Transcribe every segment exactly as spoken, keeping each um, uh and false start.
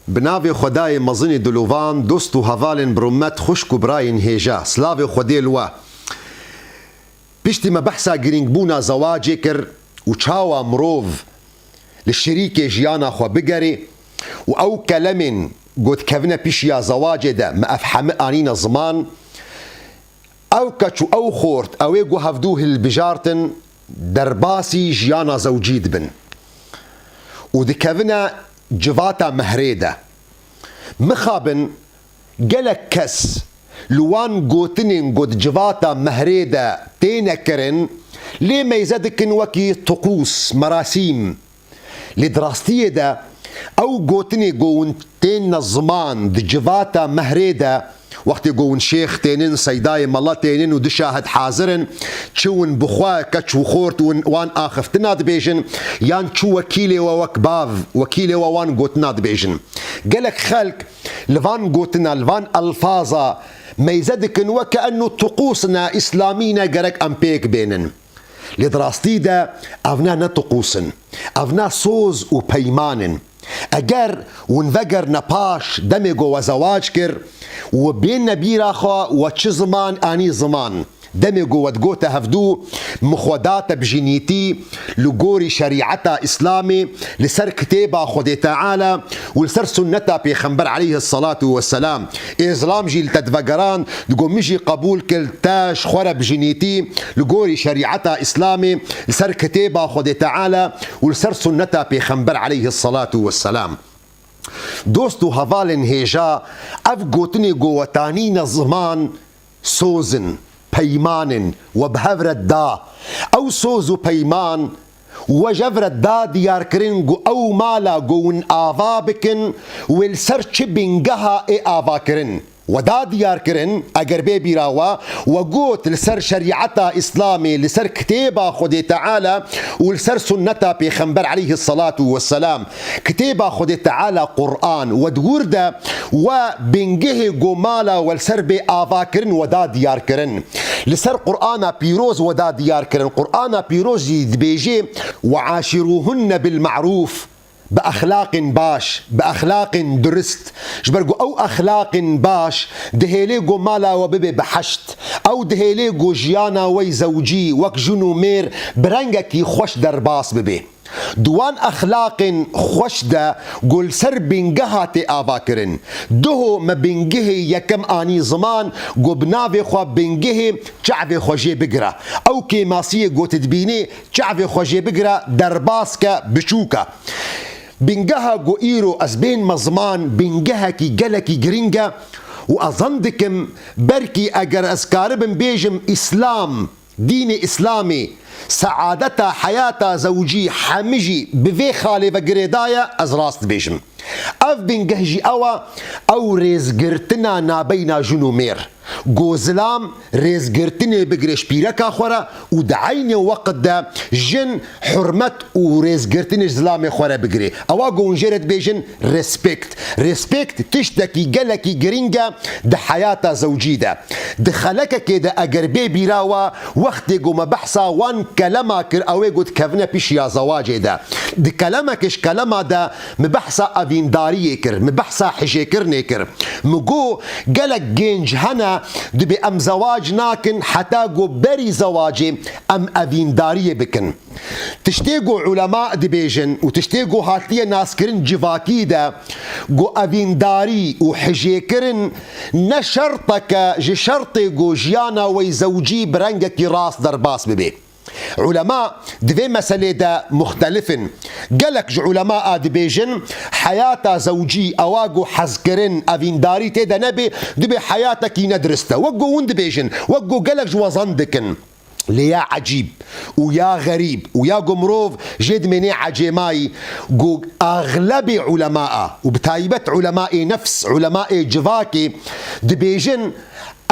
Bi navê Xwedayê mezinê dilovan, dost û hevalên bi rûmet, xwişk û birayên hêja, slavê Xwedê li we. Piştî me behsa girîngbûna zewacê kir û çawa mirov li şirîkê jiyana xwe bigerê û ew kelemên ku dikevine pişiya zewacê de me ev hemî anîne ziman, ew keç û ew xort, ew ê ku hevdû hilbijartin, derbasî jiyana zewcî dibin û dikevine civata mehrê de. Mixabin gelek kes li wan gotinên ku di civata mehrê de têne kirin, lê meyze dikin wekî tiqûs, merasîm. Lê di rastiyê de ew gotinê ku hûn têne ziman di civata mehrê de, wextê ku hûn şêx tênin, seydayê mela tênin û du şahid hazir in, çi hûn bi xwe, keç û xort hûn wan axiftina dibêjin, yan çi wekîlê we wek bav, wekîlê we wan gotina dibêjin. Gelek xelk li van gotina, li van elfaza meyze dikin, weke enû tiqûs ne, îslamî ne, gerek em pêk bênin. Lê di rastî de ev ne, ne tiqûs in. Ev ne, soz û peyman in. Eger hûn vegerine paş demê ku we zewac kir û bên nebîra xwe we çi ziman anî ziman, demê ku we digote hevdû, min xwe date bi jinîtî li gorî şerîeta Îslamê, li ser kitêba Xwedê Teala û li ser sunneta Pêxember aleyhisselatu vesselam. Ê zilam jî li te divegeran, digo, min jî qebûl kir te ji xwe re bi jinîtî li gorî şerîeta Îslamê, li ser kitêba Xwedê Teala û li ser sunneta Pêxember aleyhisselatu vesselam. Dost û hevalên hêja, ev gotinê ku we tanîne ziman, soz in, peyman in, we bi hev re da. Ew soz û peyman we ji hev re da diyarkirin ku ew mala ku hûn ava bikin, wê li ser çi bingeha ê avakirin. We da diyarkirin, eger bê bîra we, we got li ser şerîeta Îslamê, li ser kitêba Xwedê Teala û li ser sunneta Pêxember aleyhisselatu vesselam. Kitêba Xwedê Teala Quran, we di wir de we bingehê ku mala we li ser bê avakirin we da diyarkirin. Li ser Qur'ana Pîroz we da diyarkirin. Qur'ana Pîroz jî dibêje, "Ve aşiruhunne bil ma'ruf." Bi exlaqên baş, bi exlaqên durist. Ji ber ku ew exlaqên baş dihêlê ku mala we bibe biheşt. Ew dihêlê ku jiyana we yî zewcî wek jin û mêr bi rengekî xweş derbas bibe. Di wan exlaqên xweş de ku li ser bingeha tê avakirin. Duho me bingehê yekem anî ziman ku bi navê xwe bingehê çavê xwe jê bigire. Ew kêmasiyê ku tu dibînî, çavê xwe jê bigire, derbas ke, biçûk e. Bingeha ku îro ez bênme ziman, bingehekî gelekî girîng e û ez zan dikim, belkî eger ez karibim bêjim, Îslam, dînê Îslamê, seadeta heyata zewcî hemî jî bi vê xalê ve girêdaye, ez rast dibêjim. Ev bingeh jî ew e, ew rêzgirtina nabeyna jin û mêr. Ku zilam rêzgirtinê bigire ji pîreka xwe re û di eynê weqt de jin hurmet û rêzgirtinê ji zilamê xwe re bigire. Ewa ku hûn jê re dibêjin respect. Respect tiştekî gelekî girîng e di heyata zewcî de. Di xelekekê de eger bê bîra we, wextê ku me behsa wan kelema kir, ew ê ku dikevine pişiya zewacê de. Di kelemekê ji kelema de min behsa evîndariyê kir, min behsa hijêkirinê kir. Min got, gelek gênc hene, dibê em zewac nakin, heta ku berî zewacê em evîndariyê bikin. Tiştê ku ulema dibêjin û tiştê ku hatiye naskirin civakî de, ku evîndarî û hijêkirin ne şerteke ji şertê ku jiyana we yî zewcî bi rengekî rast derbas bibe. Ulema di vê meselê de muxtelif in. Gelek ji ulema a dibêjin, heyata zewcî, ewa ku hezkirin, evîndarî tê de nebe, dibê heyatekî nedurist e. Wek ku hûn dibêjin, wek ku gelek ji we zan dikin. Lê ya ecîb û ya xerîb û ya ku mirov jê dimênê ecêmayî, ku axlebê ulema a û bi taybet ulemayê nefs, ulemayê civakê dibêjin,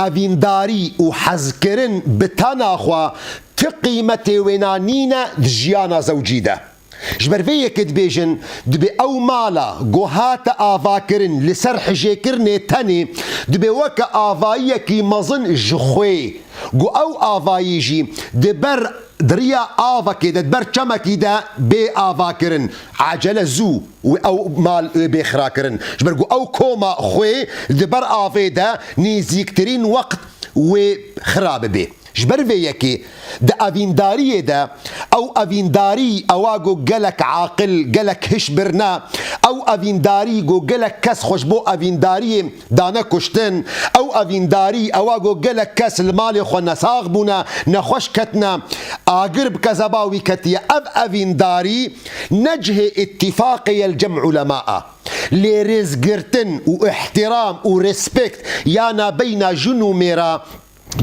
evîndarî û hezkirin bi tena xwe ti qîmetê wêna nîne di jiyana zewcî de. Ji ber vê yekê dibêjin, dibê ew mala ku hate avakirin li ser hijêkirinê tenê, dibê weke avayiyekî mezin ji xwê, ku ew avayî jî di ber di riya avekê de, di ber çemekî de bê avakirin. Acele zû û ew mal wê bê xirakirin. Ji ber ku ew koma xwê di ber avê de nêzîktirîn wext wê xira bibê. Ji ber vê yekê di evîndariyê de, ew evîndarî ewa ku gelek aqil, gelek hiş birine, ew evîndarî ku gelek kes xwe ji bo evîndariyê dane kuştin, ew evîndarî ewa ku gelek kes li malê xwe nesax bûne, nexweş ketine, agir bi kezeba wî ketiye. Ev evîndarî ne cihê îtîfaqê ye li cem ulema a. Lê rêzgirtin û îhtîram û respekt ya nabeyna jin û mêra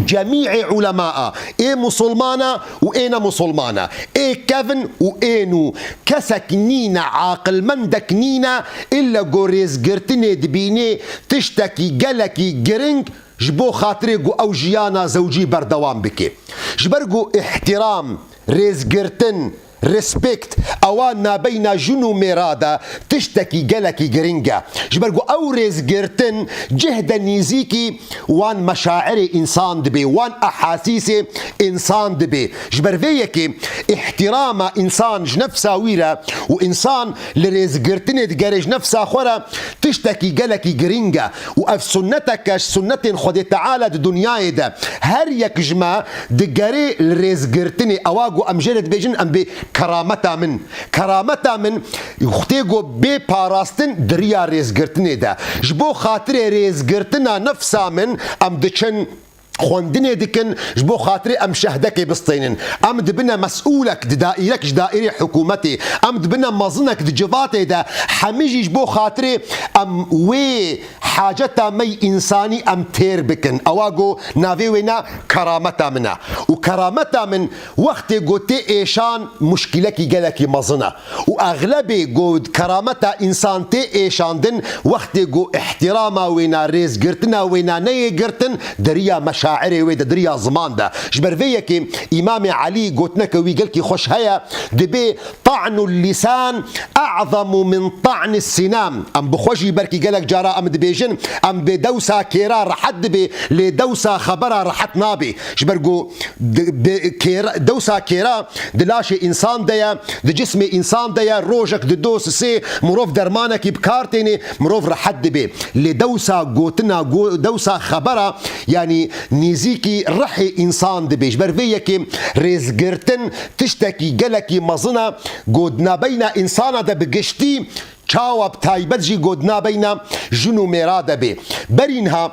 cemîê ulema a, ê musulmana û ê ne musulmana, ê kevin û ê nû, kesek nîne, aqilmendek nîne, ille ku rêzgirtinê dibînê tiştekî gelekî giring ji bo xatirê ku ew jiyana zewcî berdewam bike. Ji ber ku îhtîram, rêzgirtin, respekt, ewa nabeyna jin û mêra de tiştekî gelekî giring e. Ji ber ku ew rêzgirtin cih de nêzîkî wan meşairê însan dibê, wan ehasîsê însan dibê. Ji ber vê yekê îhtîrama însan ji nefsa wî re û însan li rêzgirtinê digere ji nefsa xwe re tiştekî gelekî giring e. Û ev sunnetek e ji sunnetên Xwedê Teala di dinyayê de. Her yek ji me digerê li rêzgirtinê, ewa ku em jê re dibêjin, em bê kerameta min. Kerameta min, tê ku bê parastin di riya rêzgirtinê de. Ji bo xatirê rêzgirtina nefsa min, em diçin xwendinê dikin, ji bo xatirê em şehdekê bistênin. Em dibine mesûlek di daîrek ji daîrê hikûmetê. Em dibine mezinek di civatê de. Hemî jî ji bo xatirê em wê haceta me yî însanî em têr bikin. Ewa ku navê wê ne kerameta min e. Û kerameta min wextê ku tê êşan muşkilekî gelekî mezin e. Û exlebê ku kerameta însan tê êşandin, wextê ku îhtîrama wêna, rêzgirtina wêna neyê girtin, di riya meşairê wê de, di riya ziman de. Ji ber vê yekê Îmamê Elî gotineke wî gelkî xweş heye, dibê: "Ta'nul lisan a'zamu min ta'nis sinam." Em bi xwe jî belkî gelek cara em dibêjin, em bê dewsa kêra rehet dibê, lê dewsa xebera rehet nabê. Ji ber ku di-, bi-, kêra, dewsa kêra di laşê însan de ye, di cismê însan de ye, rojek di do sisê mirov dermanekî bi kar tênê, mirov rehet dibê. Lê dewsa gotina, go-, dewsa xebera, yanî nêzîkî rihê însan dibê. Ji ber vê yekê rêzgirtin tiştekî gelekî mezin e, ku di nabeyna însana de bi giştî çawa bi taybet jî ku di nabeyna jin û mêra de bê. Berî niha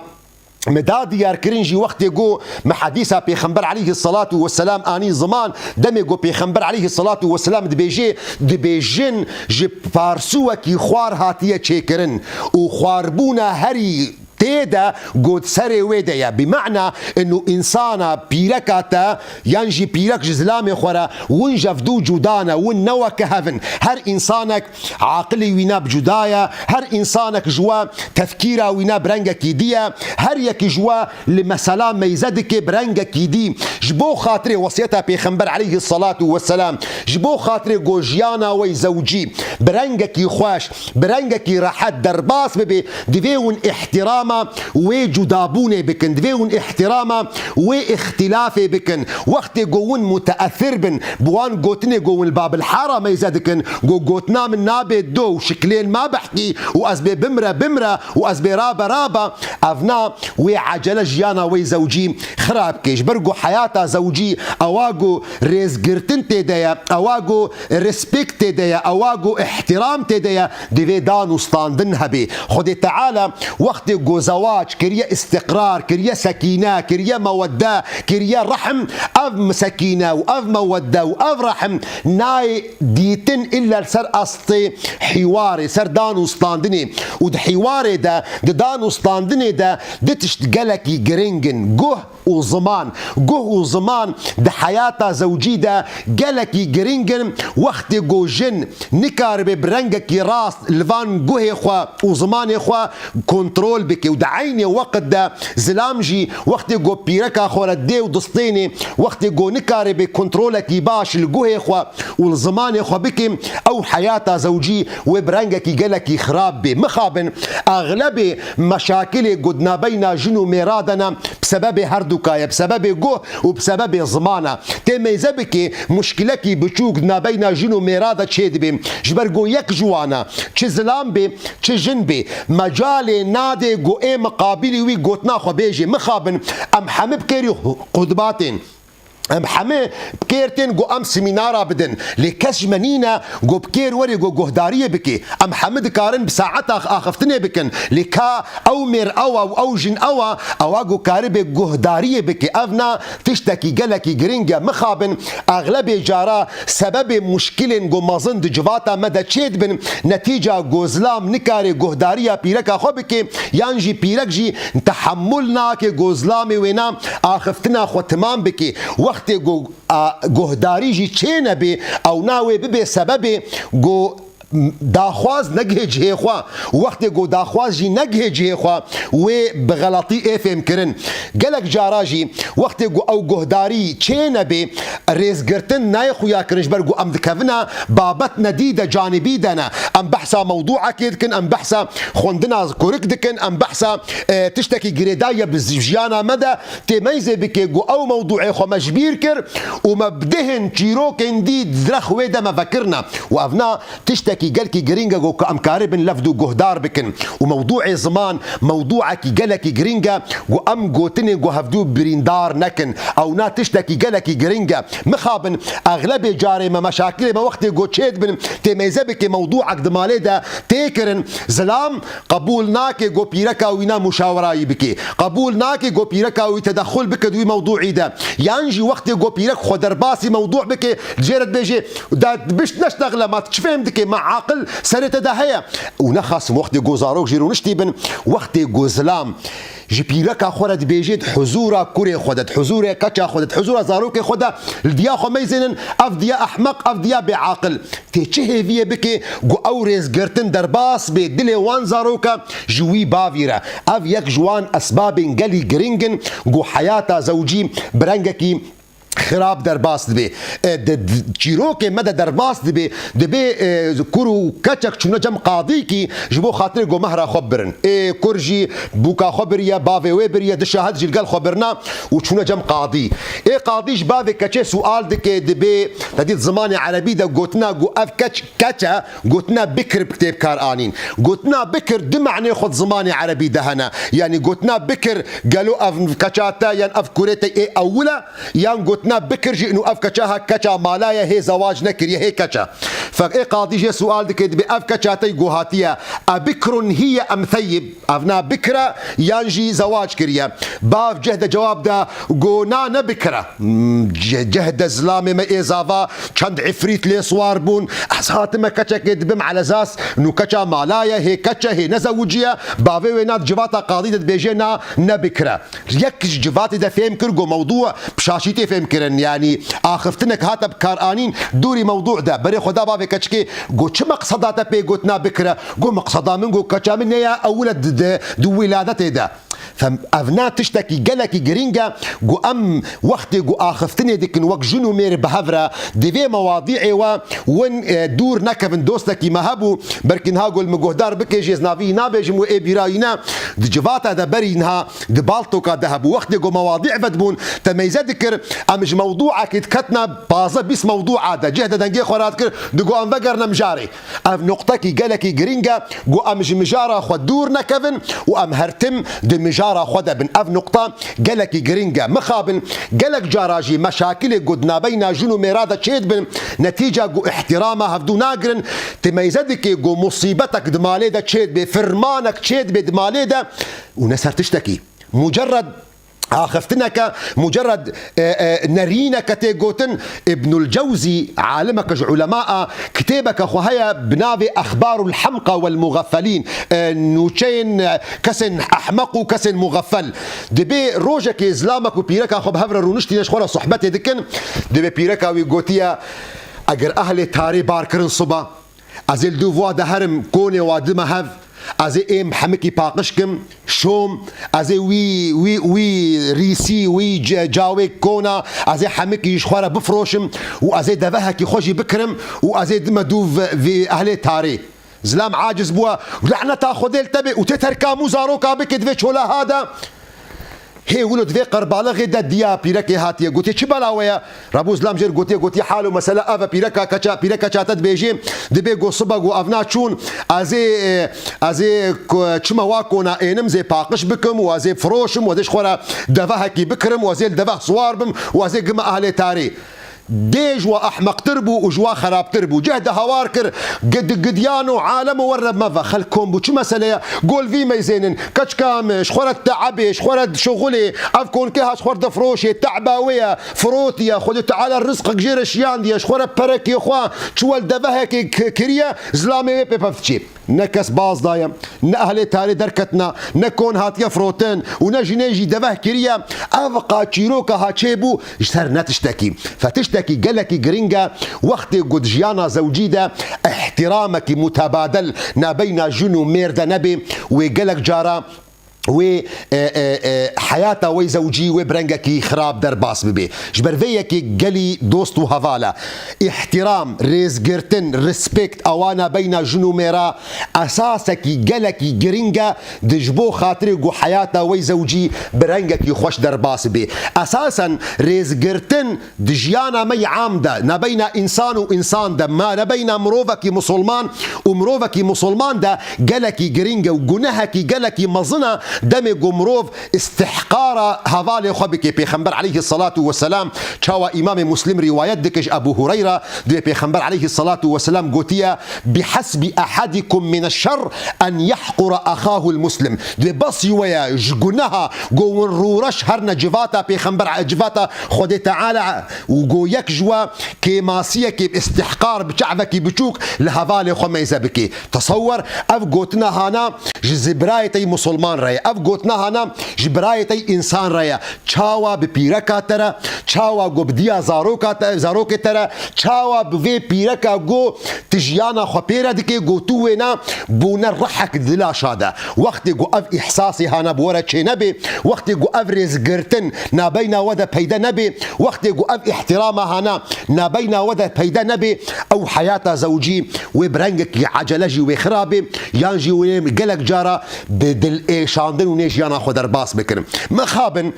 me da diyarkirin jî wextê ku me hedîsa Pêxember aleyhisselatu vesselam anî ziman, demê ku Pêxember aleyhisselatu vesselam dibêjê, dibêjin ji parsûwekî xwar hatiye çêkirin û xwarbûna herî tê de ku di serê wê de ye. Bi mena inu însana pîreka te yan jî pîrek ji zilamê xwe re, win ji ev du cuda ne, win ne weke hev in. Her însanek aqilê wî ne bi cuda ye, her însanek ji we tefkîra wî ne bi rengekî dî ye, her yekî ji we li mesela meyze dike bi rengekî dî. Ji bo xatirê wesiyeta Pêxember aleyhisselatu vesselam, ji bo xatirê ku jiyana we zewcî bi rengekî xweş, bi rengekî rehet derbas bibe, divê hûn îhtîrama wê cudabûnê bikin, divê hûn îhtîrama wê îxtîlafê bikin. Wextê ku hûn muteesir bin bi wan gotinê ku hûn li Babilhara meyze dikin, ku gotina min nabê do û şiklên me behkî û ez bê bimre bimre û ez bê rabe rabe, evna wê ecele jiyana wê zewcî xirab ke. Ji ber ku heyata zewcî ewa ku rêzgirtin tê de ye, ewa ku respekt tê de ye, ewa ku îhtîram tê de ye, divê dan û standin hebê. Xwedê Teala wextê ku zewac kiriye îstiqrar, kiriye sekîne, kiriye mewedde, kiriye rehm, ev sekîne û ev mewedde û ev rehm nayê dîtin illa li ser astê hîwarê, ser dan û standinê. Û di hîwarê de, di dan û standinê de du tişt gelekî giring in. Guh û ziman. Guh û ziman di heyata zewcî de gelekî giring in. Wextê ku jin nikaribe bi rengekî rast li van guhê xwe û zimanê xwe kontrol bike, û di eynê weqt de zilam jî wextê ku pîreka xwe re dê û distênê, wextê ku nikare bê kontrolekî baş li guhê xwe û li zimanê xwe bike, ew heyata zewcî wê bi rengekî gelekî xirab bê. Mixabin, exlebê meşakilê ku di nabeyna jin û mêra de ne, bi sebebê herduka ye, bi sebebê guh û bi sebebê zimana. Tê meyze bike, muşkilekî biçûk di nabeyna jin û mêra de çêdibe. Ji ber ku yek ji wana, çi zilam bê, çi jin bê, mecalê nade ku ê miqabilî wî gotina xwe bêjê. Mixabin, em hemî bi kêrî qudbatên. Em hemî bi kêr tên ku em semînara bidin. Lê kes ji me nîne ku bi kêr were ku guhdariyê bike. Em hemî dikarin bi saeta axiftinê bikin. Lê ka ew mêr ew a û ew jin ew a, ewa ku karibe guhdariyê bike. Ev na tiştekî gelekî giring e. Mixabin, exlebê cara sebebê muşkilên ku mezin di civata me de çêdibin, netîca ku zilam nikare guhdariya pîreka xwe bike, yan jî pîrek jî tehemul nake ku zilamê wêna axiftina xwe timam bike. Wextê ku, a, guhdarî jî çê nebe, ew na wê bibe sebebê ku daxwaz negihê cihê xwe. Wextê ku daxwaz jî negihê cihê xwe, wê bi xeletî ê fêmkirin. Gelek cara jî wextê ku ew guhdarî çê nebe, rêzgirtin nayê xuya kirin, ji ber ku em dikevina babet nedî de, canibî de ne. Em behsa mewdûekê dikin, em behsa xwendina kurik dikin, em behsa, e, tiştekî girêdayî ye bi jiyana me de. Tê meyzê bike ku ew mewdûê xwe me ji bîr kir û me bi dihên çîrokên dî di direxê wê de me vekirine. Û ev na tiştekî gelkî giring e ku em karibin levdû guhdar bikin. Û mewdûê ziman mewdûekî gelekî giring e ku em gotinên ku hevdû birîndar nekin. Ew na tiştekî gelekî giring e. Mixabin, exlebê carê me, meşakilê me wextê ku çêdibin, tê meyze bike mewdûek di malê de tê kirin, zilam qebûl nake ku pîreka wî na muşawerayî bike. Qebûl nake ku pîreka wî tedexul bike di wî mewdûî de. Yan jî wextê ku pîrek xwe derbasî mewdû bike, jê re dibêje, "Da bişt neştexile ma, çi fêm dike, ma aqil serê te de heye?" Û nexasim wextê ku zarok jî rûniştî bin, wextê ku zilam ji pîreka xwe re dibêje, di huzûra kurê xwe de, di huzûrê keça xwe de, di huzûra zarokê xwe de, li diya xwe meyzênin, ev diya ehmeq, ev diya bêaqil. Tê çi hêviyê bike ku ew rêzgirtin derbas bê dilê wan zaroka ji wî bavî re? Ev yek ji wan esbabên gelî giring in ku heyata zewcî bi rengekî xirab derbas dibe. E, di, di çîrokê me de derbas dibe, dibe, e, kur û keçek çûne cem qadîkî ji bo xatirê ku mehra xwe birin. Ê kur jî bûka xwe biriye, bavê wê biriye, du şahid jî li gel xwe birina û çûne cem qadî. Ê qadî ji bavê keçê sual dike, dibê, te dît zimanê erebî de gotina ku ev keç, keç e, gotina bikir bi tê bi kar anîn. Gotina bikir du manê xwe di zimanê erebî de hene. Yanî gotina bikir, gelo ev keça te yan ev kurê te ê ewil e, yan gotina bikir jî û ev keça ha keça mala ye, hê zewac nekiriye, hê keç e. Fek ê qadî jê sual dike, dibê ev keça te ku hatiye, ebikrun hiye em theyib? Ev na bikir e yan jî zewac kiriye? Bav ceh de cewab da, go na ne bikir e. Hmm, ce-, ceh de zilamê me ê zava çend îfrît lê siwar bûn. Ez hatime keçekê dibim elezas, nû keça mala ye, hê keç e, hê nezewiciye. Bavê wê na di civata qadî de dibêje na ne bikir e. Yek ji civatê de fêm kir, go mewdû bi şaşîtê fêm kirin. Yanî axiftinek hate bi kar anîn dûrî mewdû de. Berê xwe da bavê keçikê, go çi meqseda te pê gotina bikir e? Go meqseda min, go keça min ne ya ewil e di, di, di wîladetê de. Fem, ev na tiştekî gelekî giring e, ku em wextê ku axiftinê dikin wek jin û mêr bi hev re, divê mewadîê we win, e, dûr nekevin. Dostekî me hebû, belkî niha gol min guhdar bike jî, ez navî nabêjim, wê ê bîra wî ne, di civata de berî niha di baltoka de hebû. Wextê ku mewadî vedibûn, te meyze dikir, em ji mewdûekê diketine pazdeh bîst mewdûa de, cih de dengê xwe radikir, digo em vegerine mijarê. Ev nuqtekî gelekî giring e, ku em ji mijara xwe dûr nekevin û em her tim di mijara xwe de bin. Ev nuqta gelekî giring e. Mixabin, gelek cara jî meşakilê ku di nabeyna jin û mêra de çêdibin, netîca ku îhtîrama hevdû nagirin, ti meyze dike ku musîbetek di malê de çêdibe, firmanek çêdibe di malê de û ne ser tiştekî. Mucerred axiftineke, mucerred, e, e, nerîneke tê gotin. Îbnul Cewzî, alimeke ji ulema a, kitêbeke xwe heye bi navê Exbarul Hemqa wel Muxeffelîn, e, nûçeyên, e, kesên ehmeq û kesên muxeffel. Dibê rojekê zilamek û pîreka xwe bi hev re rûniştîne, ji xwe re sohbetê dikin. Dibê pîreka wî gotiye, eger ehlê tarê bar kirin siba, ez ê li dûv wa de herim, konê wa dime hev, Ez ê êm hemikî paqij kim, şom, ez ê wî, wî, wî rîsî, wî ce-, cawêk kona, ez ê hemikî ji xwe re bifroşim û ez ê devehekî xwe jî bikirim û ez ê dime dû vi-, vî ehlê tarê. Zilam aciz bûye, laneta Xwedê li te bê û tê terka mû zaroka bike di vê çolaha de. Hê wilo di vê qerbalixê de diya pîrekê hatiye. Gotiye, çi bela we ye? Rebû Zilam jê re gotiye, gotiye, hal û mesele ev e, pîreka keça, pîrek keça te dibêjê, dibê go sibe go ev naçûn, ez ê, e, ez ê ku-, çima wa kona ênim zê paqij bikim û ez ê firoşim û ez ê ji xwe re devehekî bikirim û ez ê li deveh siwar bim û ez ê gime ehlê tarê. Dê ji we ehmeqtir bû û ji we xerabtir bû. Ceh de hawar kir, gid-, gidiyan û alem û werre meve. Xelk kom bû. Çi mesele ye? Gol vî meyzênin. Keçika min, ji xwe re te'ebê, ji xwe re şixulê. Ev konkê ha ji xwe re difiroşê. Te'ba wê ye. Firotiye. Xwedê Teala rizqek jê re şiyandiye. Ji xwe re perekê xwe. Çi wel devehekê k-, kiriye. Zilamê wê pê pev diçê. Ne kes baz daye, ne ehlê tarê derketina, ne kon hatiye firotin û ne jinê jî deveh kiriye. Ev qa çîroka ha çêbû ji ser ne tiştekî. Fe tiştekî gelekî giring e, wextê ku di jiyana zewcî de îhtîramekî mutebadil nabeyna jin û mêr de nebe, wê gelek cara wê, e, e, e, heyata wê zewcî wê bi rengekî xirab derbas bibe. Ji ber vê yekê gelî dost û heval e. Îhtîram, rêzgirtin, respect, ewana beyna jin û mêra esasekî gelekî giring e, di ji bo xatirê ku heyata wê zewcî bi rengekî xweş derbas bibe. Esasen rêzgirtin di jiyana me yê am de, nabeyna însan û însan de, ma nabeyna mirovekî musulman û mirovekî musulman de gelekî giring e û gunehekî gelekî mezin e, demê ku mirov îstihqara hevalê xwe bike. Pêxember aleyhisselatu vesselam, çawa Îmamê Muslim rîwayet dike ji Ebû Hureyra, divê Pêxember aleyhisselatu vesselam gotiye, "Bihesbi ehadikum mineşşer en yahqura ahahul muslim." Divê besî we ye ji guneha ku hûn rûreş herine civata Pêxember, civata Xwedê Teala û ku yek ji we kêmasiyekê bi îstihqar, bi çavekî biçûk li hevalê xwe meyze bike. Tesewwer, ev gotina hana ji zi-, birayê te yî musulman re ye. Ev gotina hana ji birayê te yî însan re ye. Çawa bi pîreka te re, çawa ku bi diya zaroka te, zarokê te re, çawa bi vê pîreka ku tu jiyana xwe pê re dikê, ku tu wêna bûne rihek di dila şa de. Wextê ku ev îhsasê hana bi we re çê nebe, wextê ku ev rêzgirtin nabeyna we de peyde nebe, wextê ku ev îhtîrama hana nabeyna we de peyde nebe, ew heyata zewcî wê bi rengekî ecele jî wê xirabe, yan jî wê gelek cara bi dil êşandin û nê jiyana xwe derbas bikin. Mixabin,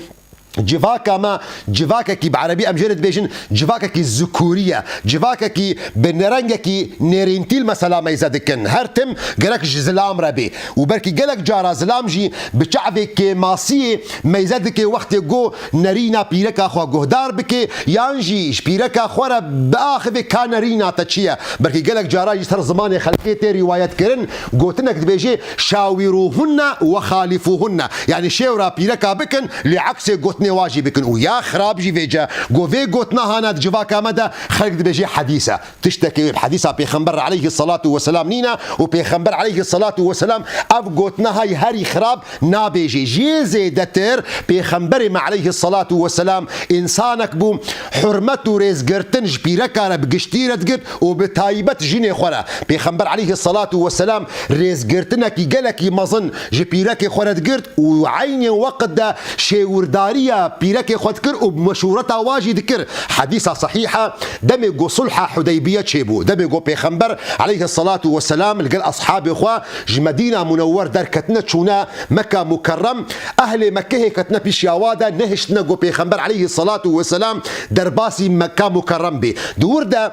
civaka me, civakekî bi erebî em jê re dibêjin, civakekî zikûrî ye. Civakekî bi rengekî nêrîntîl mesela meyze dikin. Her tim gerek ji zilam re bê. Û belkî gelek cara zilam jî bi çavê kêmasiyê meyze dike wextê ku nerîna pîreka xwe guhdar bike, yan jî ji pîreka xwe re biaxive ka nerîna te çi ye. Belkî gelek cara jî ser zimanê xelkê tê rîwayet kirin, gotinek dibêje, "Şawirûhunne we xalîfûhunne." Yanî şêwra pîreka bikin, lê eksê gotinê wa jî bikin. Û ya xirab jî vêce, ku vê gotina hana di civaka me de xelk dibêje hedîs e. Tiştekî wê bi hedîsa Pêxember re aleyhisselatu vesselam nîne û Pêxember aleyhisselatu vesselam ev gotina hay herî xirab nabêjê. Jê zêdetir Pêxemberê me aleyhisselatu vesselam însanek bû, hurmet û rêzgirtin ji pîreka re bi giştî re digirt û bi taybet jinê xwe re. Pêxember aleyhisselatu vesselam rêzgirtinekî gelekî mezin ji pîrekê xwe re digirt û eynê weqt de şêwirdariya pîrekê xwe dikir û meşûreta wa jî dikir. Hedîsa sehîh e, demê ku sulha Hudeybiye çêbû, demê ku Pêxember aleyhisselatu vesselam li gel ashabê xwe ji Medîna Munewwer derketine çûne Meka Mukerrem, ehlê Mekkehê ketine pîşiya wa de, nehiştine ku Pêxember aleyhisselatu vesselam derbasî Meka Mukerrem bê. Di wir de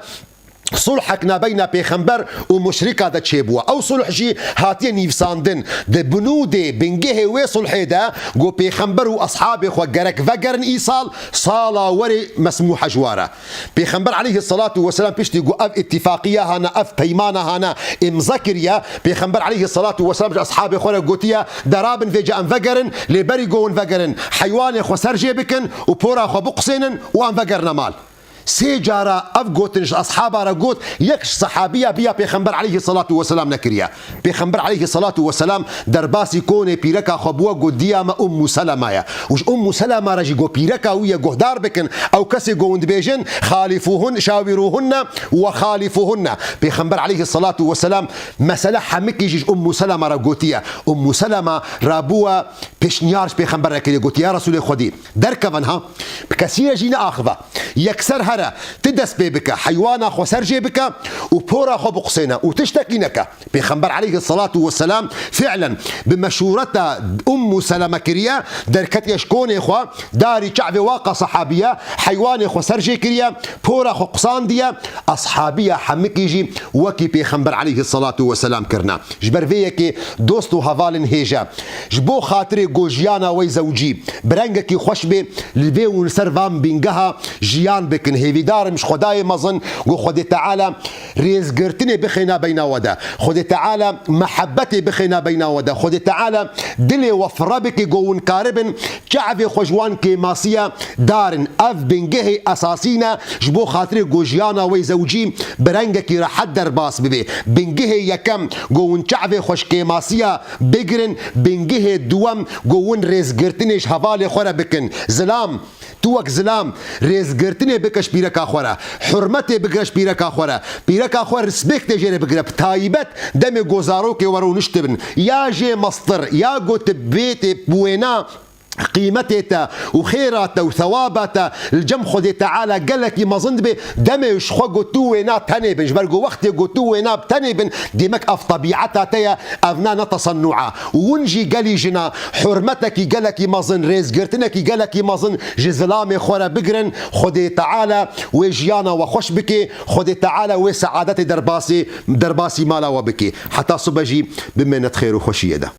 sulhek nabeyna Pêxember û muşrika de çêbûye. Ew sulh jî hatiye nîvsandin. Di binûdê, bingehê wê sulhê de ku Pêxember û ashabê xwe gerek vegerin îsal, sala werê mesmûh e ji wa re. Pêxember aleyhisselatu vesselam piştî ku ev îtîfaqiya hana, ev peymana hana îmza kiriye, Pêxember aleyhisselatu vesselam ji ashabê xwe re gotiye, "De rabin vêce em vegerin, lê berî ku hûn vegerin, heywanê xwe ser jê bikin û pora xwe biqusênin û em vegerine mal." Sê cara ev gotin ji eshaba re got, yek ji sehabiya biya Pêxember aleyhisselatu vesselam nekiriye. Pêxember aleyhisselatu vesselam derbasî konê pîreka xwe bûwe, got, diya me Ummu Selema ye. Û ji Ummu Selema re jî got, pîreka wî ye, guhdar bikin. Ew kesê ku hûn dibêjin, "Xalîfuhun, şawîruhunne ve xalîfuhunne." Pêxember aleyhisselatu vesselam mesele hemikî jî ji Ummu Selema re gotiye. Ummu Selema rabûwe pêşniyar ji Pêxember re kiriye, gotiye, "Ya Resûlê Xwedî, derkevin ha, bi kesî re jî neaxive. Yekser here, ti dest pê bike, heywana xwe ser jê bike û pora xwe biqusêne û tiştekî neke." Pêxember aleyhisselatu vesselam fi'len bi meşûreta Ummu Seleme kiriye, derketiye ji konê xwe, darî çavê waqa sehabiye, heywanê xwe ser jê kiriye, pora xwe qusandiye, eshabiya hemikî jî wekî Pêxember aleyhisselatu vesselam kirine. Ji ber vê yekê dost û hevalên hêje, ji bo xatirê ku jiyana we zewcî bi rengekî xweş bê, li vê û li ser van bîngeha jiyan bikin. Hêvîdar im ji Xwedayê mezin ku Xwedê Teala rêzgirtinê bixêne beyna we de. Xwedê Teala mehebetê bixêne beyna we de. Xwedê Teala dilê we fire bike ku hûn karibin çavê xwe ji wan kêmasiya darin. Ev bingehê esasî ne ji bo xatirê ku jiyana we zewcî bi rengekî rehet derbas bibe. Bingehê yekem ku hûn çavê xwe ji kêmasiya bigirin, bingehê duwem ku hûn rêzgirtinê ji hevalê xwe re bikin. Zilam, tu wek zilam rêzgirtinê bike ji pîreka xwe re, hurmetê bigire ji pîreka xwe re, pîreka xwe respêktê jê re bigire, bi taybet demê ku zarokê we rûniştibin, ya jê mestir, ya ku tu bê tê bi wêna qîmetê te û xêra te û thewaba te li cem Xwedê Teala gelekî mezin dibe, demê ji xwe ku tu wêna tenê bin, ji ber ku wextê ku tu wêna bi tenê bin, demek ev tebîeta te ye, ev ne, ne tesennu e. Û hûn jî gelî jina hurmetekî gelekî mezin, rêzgirtinekî gelekî mezin ji zilamê xwe re bigirin, Xwedê Teala wê jiyana we xweş bike, Xwedê Teala wê seadetê derbasî, derbasî mala we bike. Heta sibe jî bimêne di xêr û xweşiyê de.